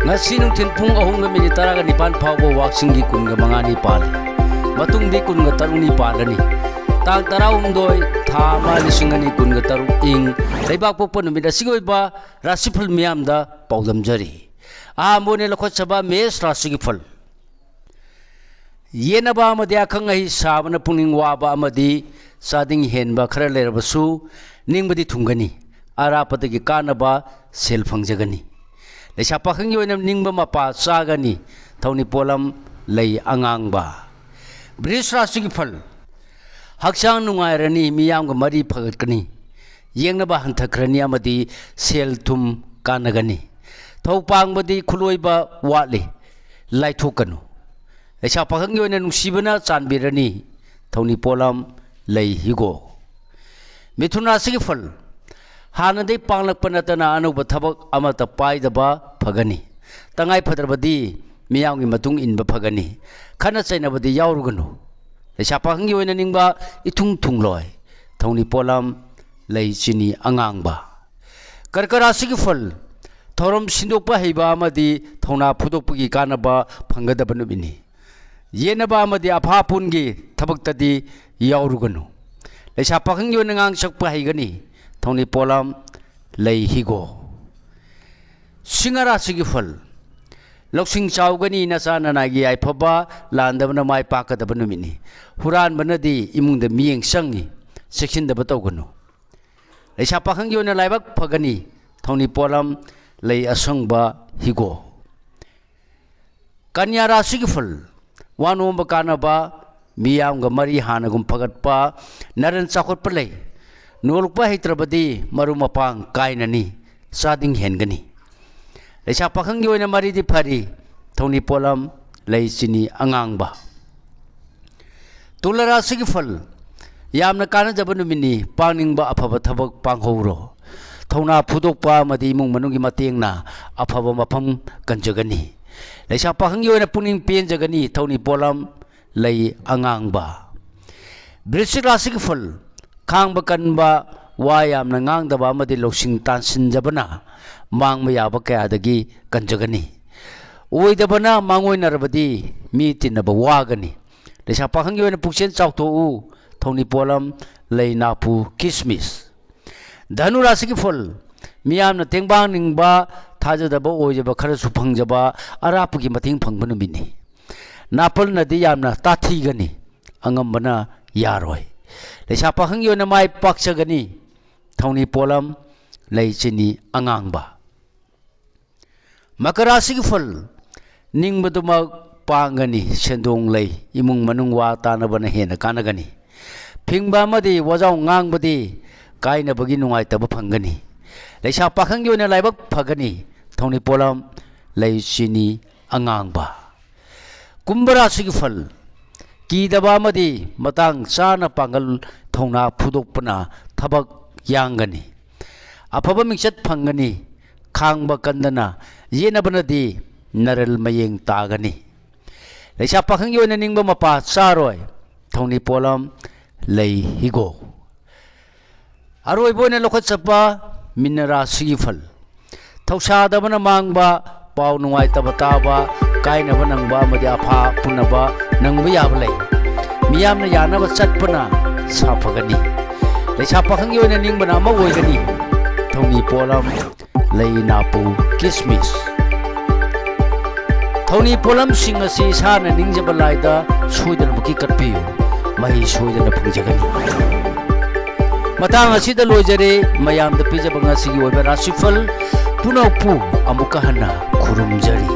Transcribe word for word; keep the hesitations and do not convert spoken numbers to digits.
ꯉꯁꯤ ꯅꯨꯡꯊꯤꯜ ꯄꯨꯡ ꯑꯍꯨꯝꯒ ꯃꯤꯅꯤꯠ ꯇꯔꯥꯒ ꯅꯤꯄꯥꯟ ꯐꯥꯎꯕ ꯋꯥꯛꯆꯤꯡꯒꯤ ꯀꯨꯟꯒ ꯃꯉꯥꯅꯤ ꯄꯥꯜꯂꯤ꯫ ꯃꯇꯨꯡꯗꯤ ꯀꯨꯟꯒ ꯇꯔꯨꯛꯅꯤ ꯄꯥꯜꯂꯅꯤ꯫ ꯇꯥꯡ ꯇꯔꯥꯍꯨꯝꯗꯣꯏ, ꯊꯥ ꯑꯃ, ꯂꯤꯁꯤꯡ ꯑꯅꯤ ꯀꯨꯟꯒ ꯇꯔꯨꯛ ꯏꯪ ꯂꯩꯕꯥꯛ ꯄꯣꯛꯄ ꯅꯨꯃꯤꯠ ꯑꯁꯤꯒꯤ ꯑꯣꯏꯕ ꯔꯥꯁꯤꯐꯜ ꯃꯤꯌꯥꯝꯗ ꯄꯥꯎꯗꯝꯖꯔꯤ꯫ ꯑꯍꯥꯟꯕ ꯑꯣꯏꯅ ꯂꯧꯈꯠꯆꯕ ꯃꯦꯁ ꯔꯥꯁꯤꯒꯤ ꯐꯜ꯫ ꯌꯦꯠꯅꯕ ꯑꯃꯗꯤ ꯑꯈꯪ ꯑꯍꯩ ꯁꯥꯕꯅ ꯄꯨꯛꯅꯤꯡ ꯋꯥꯕ ꯑꯃꯗꯤ ꯆꯥꯗꯤꯡ ꯍꯦꯟꯕ ꯈꯔ ꯂꯩꯔꯕꯁꯨ ꯅꯤꯡꯕꯗꯤ ꯊꯨꯡꯒꯅꯤ꯫ ꯑꯔꯥꯞꯄꯗꯒꯤ ꯀꯥꯟꯅꯕ ꯁꯦꯜ ꯐꯪꯖꯒꯅꯤ꯫ ꯂꯩꯁꯥ ꯄꯥꯈꯪꯒꯤ ꯑꯣꯏꯅ ꯅꯤꯡꯕ ꯃꯄꯥ ꯆꯥꯒꯅꯤ꯫ ꯊꯧꯅꯤ ꯄꯣꯠꯂꯝ ꯂꯩ ꯑꯉꯥꯡꯕ꯫ ꯕ꯭ꯔꯤꯖ ꯔꯥꯁꯤꯒꯤ ꯐꯜ꯫ ꯍꯛꯆꯥꯡ ꯅꯨꯡꯉꯥꯏꯔꯅꯤ, ꯃꯤꯌꯥꯝꯒ ꯃꯔꯤ ꯐꯒꯠꯀꯅꯤ꯫ ꯌꯦꯡꯅꯕ ꯍꯟꯊꯈ꯭ꯔꯅꯤ ꯑꯃꯗꯤ ꯁꯦꯜ ꯊꯨꯝ ꯀꯥꯟꯅꯒꯅꯤ꯫ ꯊꯧ ꯄꯥꯡꯕꯗꯤ ꯈꯨꯠꯂꯣꯏꯕ ꯋꯥꯠꯂꯤ, ꯂꯥꯏꯊꯣꯛꯀꯅꯨ꯫ ꯂꯩꯁꯥ ꯄꯥꯈꯪꯒꯤ ꯑꯣꯏꯅ ꯅꯨꯡꯁꯤꯕꯅ ꯆꯥꯟꯕꯤꯔꯅꯤ꯫ ꯊꯧꯅꯤ ꯄꯣꯠꯂꯝ ꯂꯩ ꯍꯤꯒꯣꯛ꯫ ꯃꯤꯊꯨꯟ ꯔꯥꯁꯤꯒꯤ ꯐꯜ꯫ ꯍꯥꯟꯅꯗꯩ ꯄꯥꯡꯂꯛꯄ ꯅꯠꯇꯅ ꯑꯅꯧꯕ ꯊꯕꯛ ꯑꯃꯠꯇ ꯄꯥꯏꯗꯕ ꯐꯒꯅꯤ꯫ ꯇꯉꯥꯏ ꯐꯗ꯭ꯔꯕꯗꯤ ꯃꯤꯌꯥꯝꯒꯤ ꯃꯇꯨꯡ ꯏꯟꯕ ꯐꯒꯅꯤ꯫ ꯈꯠꯅ ꯆꯩꯅꯕꯗꯤ ꯌꯥꯎꯔꯨꯒꯅꯨ꯫ ꯂꯩꯁꯥ ꯄꯥꯈꯪꯒꯤ ꯑꯣꯏꯅ ꯅꯤꯡꯕ ꯏꯊꯨꯡ ꯊꯨꯡꯂꯣꯏ꯫ ꯊꯧꯅꯤ ꯄꯣꯠꯂꯝ ꯂꯩ ꯆꯤꯅꯤ ꯑꯉꯥꯡꯕ꯫ ꯀꯔꯀ ꯔꯥꯁꯤꯒꯤ ꯐꯜ꯫ ꯊꯧꯔꯝ ꯁꯤꯟꯗꯣꯛꯄ ꯍꯩꯕ ꯑꯃꯗꯤ ꯊꯧꯅꯥ ꯐꯨꯗꯣꯛꯄꯒꯤ ꯀꯥꯟꯅꯕ ꯐꯪꯒꯗꯕ ꯅꯨꯃꯤꯠꯅꯤ꯫ ꯌꯦꯠꯅꯕ ꯑꯃꯗꯤ ꯑꯐꯥꯄꯨꯟꯒꯤ ꯊꯕꯛꯇꯗꯤ ꯌꯥꯎꯔꯨꯒꯅꯨ꯫ ꯂꯩꯁꯥ ꯄꯥꯈꯪꯒꯤ ꯑꯣꯏꯅ ꯉꯥꯡ ꯁꯛꯄ ꯍꯩꯒꯅꯤ꯫ ꯊꯧꯅꯤ ꯄꯣꯠꯂꯝ ꯂꯩ ꯍꯤꯒꯣ꯫ ꯁꯤꯡꯍ ꯔꯥꯁꯤꯒꯤ ꯐꯜ꯫ ꯂꯧꯁꯤꯡ ꯆꯥꯎꯒꯅꯤ, ꯅꯆꯥ ꯅꯅꯥꯏꯒꯤ ꯌꯥꯏꯐꯕ ꯂꯥꯟꯗꯕꯅ ꯃꯥꯏ ꯄꯥꯛꯀꯗꯕ ꯅꯨꯃꯤꯠꯅꯤ꯫ ꯍꯨꯔꯥꯟꯕꯅꯗꯤ ꯏꯃꯨꯡꯗ ꯃꯤꯠꯌꯦꯡ ꯆꯪꯉꯤ, ꯆꯦꯛꯁꯤꯟꯗꯕ ꯇꯧꯒꯅꯨ꯫ ꯂꯩꯁꯥ ꯄꯥꯈꯪꯒꯤ ꯑꯣꯏꯅ ꯂꯥꯏꯕꯛ ꯐꯒꯅꯤ꯫ ꯊꯧꯅꯤ ꯄꯣꯠꯂꯝ ꯂꯩ ꯑꯁꯪꯕ ꯍꯤꯒꯣ꯫ ꯀꯟꯌꯥ ꯔꯥꯁꯤꯒꯤ ꯐꯜ꯫ ꯋꯥ ꯅꯣꯝꯕ ꯀꯥꯟꯅꯕ, ꯃꯤꯌꯥꯝꯒ ꯃꯔꯤ ꯍꯥꯟꯅꯒꯨꯝ ꯐꯒꯠꯄ, ꯅꯔꯟ ꯆꯥꯎꯈꯠꯄ ꯂꯩ꯫ ꯅꯣꯂꯨꯛꯄ ꯍꯩꯇ꯭ꯔꯕꯗꯤ ꯃꯔꯨꯞ ꯃꯄꯥꯡ ꯀꯥꯏꯅꯅꯤ, ꯆꯥꯗꯤꯡ ꯍꯦꯟꯒꯅꯤ꯫ ꯂꯩꯁꯥ ꯄꯥꯈꯪꯒꯤ ꯑꯣꯏꯅ ꯃꯔꯤꯗꯤ ꯐꯔꯤ, ꯊꯧꯅꯤ ꯄꯣꯠꯂꯝ ꯂꯩ ꯆꯤꯅꯤ ꯑꯉꯥꯡꯕ꯫ ꯇꯨꯂꯥ ꯔꯥꯁꯤꯒꯤ ꯐꯜ꯫ ꯌꯥꯝꯅ ꯀꯥꯟꯅꯖꯕ ꯅꯨꯃꯤꯠꯅꯤ, ꯄꯥꯡꯅꯤꯡꯕ ꯑꯐꯕ ꯊꯕꯛ ꯄꯥꯡꯍꯧꯔꯣ꯫ ꯊꯧꯅꯥ ꯐꯨꯗꯣꯛꯄ ꯑꯃꯗꯤ ꯏꯃꯨꯡ ꯃꯅꯨꯡꯒꯤ ꯃꯇꯦꯡꯅ ꯑꯐꯕ ꯃꯐꯝ ꯀꯟꯖꯒꯅꯤ꯫ ꯂꯩꯁꯥ ꯄꯥꯈꯪꯒꯤ ꯑꯣꯏꯅ ꯄꯨꯛꯅꯤꯡ ꯄꯦꯟꯖꯒꯅꯤ, ꯊꯧꯅꯤ ꯄꯣꯠꯂꯝ ꯂꯩ ꯑꯉꯥꯡꯕ꯫ ꯕ꯭ꯔꯤꯁꯤꯛ ꯔꯥꯁꯤꯒꯤ ꯐꯜ꯫ ꯈꯥꯡꯕ ꯀꯟꯕ, ꯋꯥ ꯌꯥꯝꯅ ꯉꯥꯡꯗꯕ ꯑꯃꯗꯤ ꯂꯧꯁꯤꯡ ꯇꯥꯟꯁꯤꯟꯖꯕꯅ ꯃꯥꯡꯕ ꯌꯥꯕ ꯀꯌꯥꯗꯒꯤ ꯀꯟꯖꯒꯅꯤ꯫ ꯑꯣꯏꯗꯕꯅ ꯃꯥꯡꯑꯣꯏꯅꯔꯕꯗꯤ ꯃꯤ ꯇꯤꯟꯅꯕ ꯋꯥꯒꯅꯤ꯫ ꯂꯩꯁꯥ ꯄꯥꯈꯪꯒꯤ ꯑꯣꯏꯅ ꯄꯨꯛꯆꯦꯜ ꯆꯥꯎꯊꯣꯛꯎ꯫ ꯊꯧꯅꯤ ꯄꯣꯠꯂꯝ: ꯂꯩ, ꯅꯥꯄꯨ, ꯀꯤꯁꯃꯤꯁ꯫ ꯙꯅꯨ ꯔꯥꯁꯤꯒꯤ ꯐꯜ: ꯃꯤꯌꯥꯝꯅ ꯇꯦꯡꯕꯥꯡꯅꯤꯡꯕ, ꯊꯥꯖꯗꯕ ꯑꯣꯏꯖꯕ ꯈꯔꯁꯨ ꯐꯪꯖꯕ, ꯑꯔꯥꯞꯄꯒꯤ ꯃꯇꯦꯡ ꯐꯪꯕ ꯅꯨꯃꯤꯠꯅꯤ꯫ ꯅꯥꯄꯜꯅꯗꯤ ꯌꯥꯝꯅ ꯇꯥꯊꯤꯒꯅꯤ, ꯑꯉꯝꯕꯅ ꯌꯥꯔꯣꯏ꯫ ꯂꯩꯁꯥ ꯄꯥꯈꯪꯒꯤ ꯑꯣꯏꯅ ꯃꯥꯏ ꯄꯥꯛꯆꯒꯅꯤ꯫ ꯊꯧꯅꯤ ꯄꯣꯠꯂꯝ: ꯂꯩ, ꯆꯤꯅꯤ, ꯑꯉꯥꯡꯕ꯫ ꯃꯀꯔ ꯔꯥꯁꯤꯒꯤ ꯐꯜ: ꯅꯤꯡꯕꯗꯨꯃꯛ ꯄꯥꯡꯒꯅꯤ, ꯁꯦꯟꯗꯣꯡ ꯂꯩ, ꯏꯃꯨꯡ ꯃꯅꯨꯡ ꯋꯥ ꯇꯥꯅꯕꯅ ꯍꯦꯟꯅ ꯀꯥꯟꯅꯒꯅꯤ꯫ ꯐꯤꯡꯕ ꯑꯃꯗꯤ ꯋꯥꯖꯥꯎ ꯉꯥꯡꯕꯗꯤ ꯀꯥꯏꯅꯕꯒꯤ ꯅꯨꯡꯉꯥꯏꯇꯕ ꯐꯪꯒꯅꯤ꯫ ꯂꯩꯁꯥ ꯄꯥꯈꯪꯒꯤ ꯑꯣꯏꯅ ꯂꯥꯏꯕꯛ ꯐꯒꯅꯤ꯫ ꯊꯧꯅꯤ ꯄꯣꯠꯂꯝ: ꯂꯩ, ꯆꯤꯅꯤ, ꯑꯉꯥꯡꯕ꯫ ꯀꯨꯝꯚ ꯔꯥꯁꯤꯒꯤ ꯐꯜ: ꯀꯤꯗꯕ ꯑꯃꯗꯤ ꯃꯇꯥꯡ ꯆꯥꯅ ꯄꯥꯡꯒꯜ ꯊꯧꯅꯥ ꯐꯨꯗꯣꯛꯄꯅ ꯊꯕꯛ ꯌꯥꯡꯒꯅꯤ꯫ ꯑꯐꯕ ꯃꯤꯡꯆꯠ ꯐꯪꯒꯅꯤ꯫ ꯈꯥꯡꯕ ꯀꯟꯗꯅ ꯌꯦꯠꯅꯕꯅꯗꯤ ꯅꯔꯜ ꯃꯌꯦꯡ ꯇꯥꯒꯅꯤ꯫ ꯂꯩꯁꯥ ꯄꯥꯈꯪꯒꯤ ꯑꯣꯏꯅ ꯅꯤꯡꯕ ꯃꯄꯥ ꯆꯥꯔꯣꯏ꯫ ꯊꯧꯅꯤ ꯄꯣꯠꯂꯝ: ꯂꯩ, ꯍꯤꯒꯣꯛ꯫ ꯑꯔꯣꯏꯕ ꯑꯣꯏꯅ ꯂꯧꯈꯠꯆꯠꯄ ꯃꯤꯟꯅ ꯔꯥꯁꯤꯒꯤ ꯐꯜ: ꯊꯧꯁꯥꯗꯕꯅ ꯃꯥꯡꯕ, ꯄꯥꯎ ꯅꯨꯡꯉꯥꯏꯇꯕ ꯇꯥꯕ, ꯀꯥꯏꯅꯕ ꯅꯪꯕ ꯑꯃꯗꯤ ꯑꯐꯥ ꯄꯨꯅꯕ ꯅꯪꯕ ꯌꯥꯕ ꯂꯩ꯫ ꯃꯤꯌꯥꯝꯅ ꯌꯥꯅꯕ ꯆꯠꯄꯅ ꯁꯥꯐꯒꯅꯤ꯫ ꯂꯩꯁꯥ ꯄꯥꯈꯪꯒꯤ ꯑꯣꯏꯅ ꯅꯤꯡꯕꯅ ꯑꯃ ꯑꯣꯏꯒꯅꯤ꯫ ꯊꯧꯅꯤ ꯄꯣꯠꯂꯝ: ꯂꯩ, ꯅꯥꯄꯨ, ꯀꯤꯁꯃꯤꯁ꯫ ꯊꯧꯅꯤ ꯄꯣꯠꯂꯝꯁꯤꯡ ꯑꯁꯤ ꯏꯁꯥꯅ ꯅꯤꯡꯖꯕ ꯂꯥꯏꯗ ꯁꯣꯏꯗꯅꯃꯛꯀꯤ ꯀꯠꯄꯤꯌꯨ, ꯃꯍꯩ ꯁꯣꯏꯗꯅ ꯐꯪꯖꯒꯅꯤ꯫ ꯃꯇꯥꯡ ꯑꯁꯤꯗ ꯂꯣꯏꯖꯔꯦ ꯃꯌꯥꯝꯗ ꯄꯤꯖꯕ ꯉꯁꯤꯒꯤ ꯑꯣꯏꯕ ꯔꯥꯁꯤꯐꯜ ꯄꯨꯝꯅꯃꯛꯄꯨ ꯑꯃꯨꯛꯀ ꯍꯟꯅ ꯈꯨꯔꯨꯝꯖꯔꯤ꯫